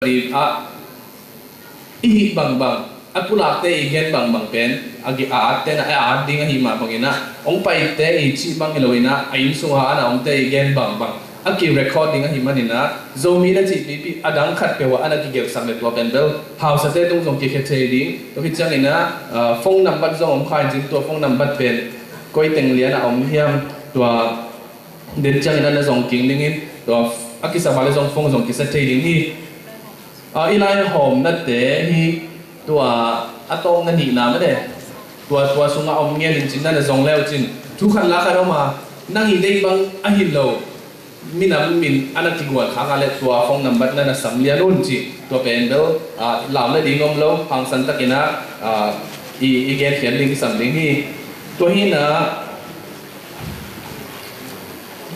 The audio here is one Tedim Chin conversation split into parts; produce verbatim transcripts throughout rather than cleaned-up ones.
Di a i hih bangbang, a pulakte i gen bangbang pen a gi a atte na a at ding ahi mah bangin ah, hong paite i cih bang hi loin ah, a inn sungah a na omte i gen bangbang a ki-record ding ahi manin ah, Zomi na cih pipi a dang khat peuh ah a na kigelhsak le tua pen bel hausate tung zong kikhia thei ding. Tua khit ciangin ah, ah, phone nambat zong om kha in cin, tua phone nambat pen koi teng lian a om hiam, tua den ciangin a na zong king dingin, tua a kisa vale zong phone zong kisa thei ding hi. Ah, i lai hawmnate hi, tua a tawng na nihna mah de, tua, tua sungah om ngen in cin, na na zong leu cin, thu khat la khat om a, nang i deih bang a hi lo minam min a na kigual khak a le tua phone nambat na na sam lian un ci. Tua pen bel, ah, lau le ding om lo, hangsan takin ah, ah, i, i gen khian ding, i sam ding hi. Tua hi na,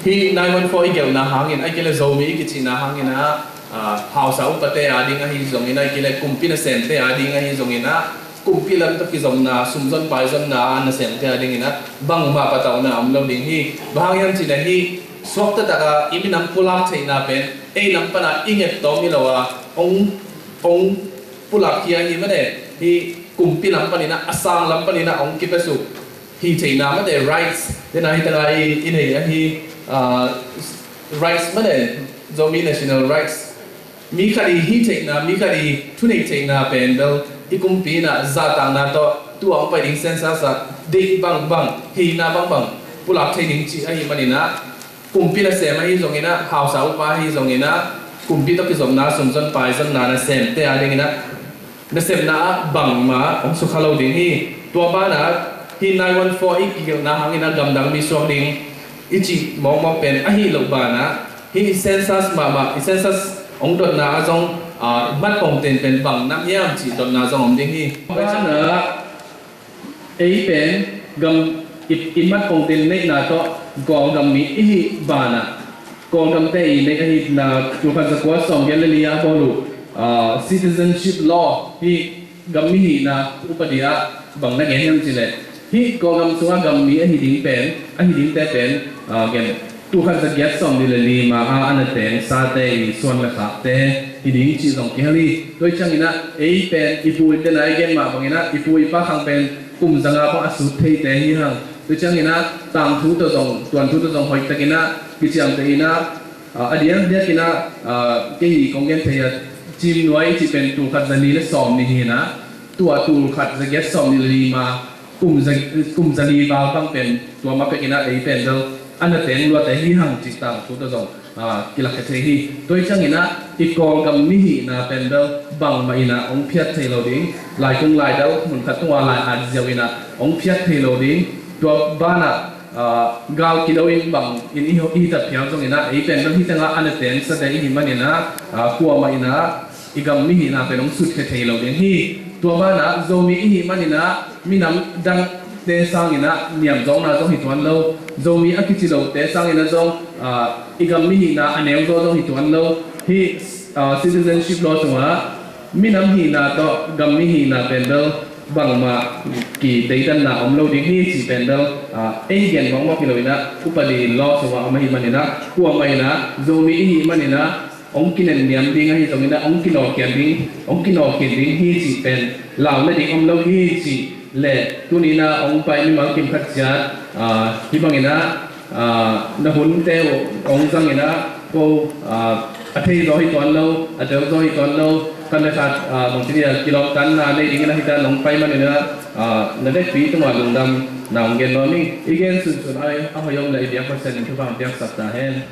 hih nine one four i gelhna hangin, ahih kei le Zomi i kicihna hangin ah, ah, hausa upate a ding ahi zongin, ahih kei le kumpi nasemte a ding ahi zongin ah, kumpi lam tawh kizomna, sumzon paizonna a nasemte a dingin ah bangmah patauhna om lo ding hi. Bang hang hiam cih leh hih suakta tak a i minam pulak theihna pen ei lam pan a i nget tawm hi lo a, hong, hong pulak hi a hi mah de, hih kumpi lam panin ah, a sang lam panin ah hong kipiasuk hi theihna mah de, rights. Tena hi tena i, i nei ahi, ah, rights mah de, Zomi national rights. Mi khat i hi theihna, mi khat i thuneih theihna pen bel i kumpi in ah zahtakna tawh, tu a hong pai ding census ah deih bangbang, hihna bangbang pulak thei ding cih ahi manin ah, kumpi nasem ahi zongin ah, hausa upa ahi zongin ah, kumpi tawh kizomna, sumzon paizonna nasemte a dingin ah, nasepna ah bangmah hong sukha lo ding hi. Tua banah hih nine one four i kigelhna hangin ah gamdang mi suak ding i cih mawkmawk pen ahi loh banah, hih census mahmah, i census hong dotna ah zong, ah, mat pongten pen bang nam hiam cih dotna zong om ding hi. Tua banah ei pen gam i, i mat pongten neihna tawh Kawlgam mi i hih banah, Kawlgamte i neih ahihna, tulkhat zakua sawmgiat le li a bawl uh, ah, citizenship law, hih gam mi hihna upadi ah bang na gen hiam cih leh, hih Kawlgam sungah gam mi ahi ding pen, ahi dingte pen, ah, gen, tulkhat zagiat sawmli le li ma a a na teng sate i suan le khakte hi ding cih zong kihal hi. Tua hi ciangin ah ei pen i pu i tena i gen mah bangin ah, i pu i pa khang pen kum zanga bang a sut theite hi hang. Tua hi ciangin ah tangthu tawh zong, tuanthu tawh zong hoihtakin ah kiciamteh in ah, ah, a diakdiakin ah, ah, kei kong gen thei a, Cimnuai i cih pen tulkhat zali le sawmnih hi in ah, tua tulkhat zagiat sawmnih le li ma, kum za, kum zali val bang pen tua ma pekin ah ei pen bel a na teng luate hi hang cih tangthu tawh zong, ah, kilakkhia thei hi. Tua hi ciangin ah i Kawlgam mi hihna pen bel bangmah in ah hong phiat thei lo ding. Laikung laidal mun khat tungah lai at ziau in ah hong phiat thei lo ding. Tua banah, ah, gal kido in bang in i, i hitat phial zongin ah ei pen bel hih tengah a na teng sate i hih manin ah, ah, kuamah in ah i gam mi hihna pen hong sutkhia thei lo ding hi. Tua banah Zomi i hih manin ah minam dangte sangin ah niamzawkna zong hi tuan lo. Zomi a kici lote sangin ah zong, ah, i gam mi hihna a neuzaw zong hi tuan lo. Hih, ah, citizenship law sungah minam hihna tawh gam mi hihna pen bel bangmah kideidanna om lo ding hi cih pen bel, ah, ei gen mawkmawk hi loin ah upadi law sungah om ahih manin ah kuamah in ah Zomi i hih manin ah hong kinenniam ding ahi zongin ah, hong kinawhkhian ding, hong kinawhkhin ding hi cih pen lau le ding om lo hi cih le, tuni in ah hong pai mimal kim khat ciat, ah, hih bangin ah, ah, na hunte hong zangin ah, ko, ah, a thei zaw hi tuan lo, a tel zaw hi tuan lo, khat le khat, ah, bangci dia kilawmtatna nei dingin ah hih tan hong pai manin ah, ah, na vekpi tungah lungdamna hong gen nuam ing. I gen sunsun a, a hoih om le i biak Pasian in thupha hong piaksak ta hen.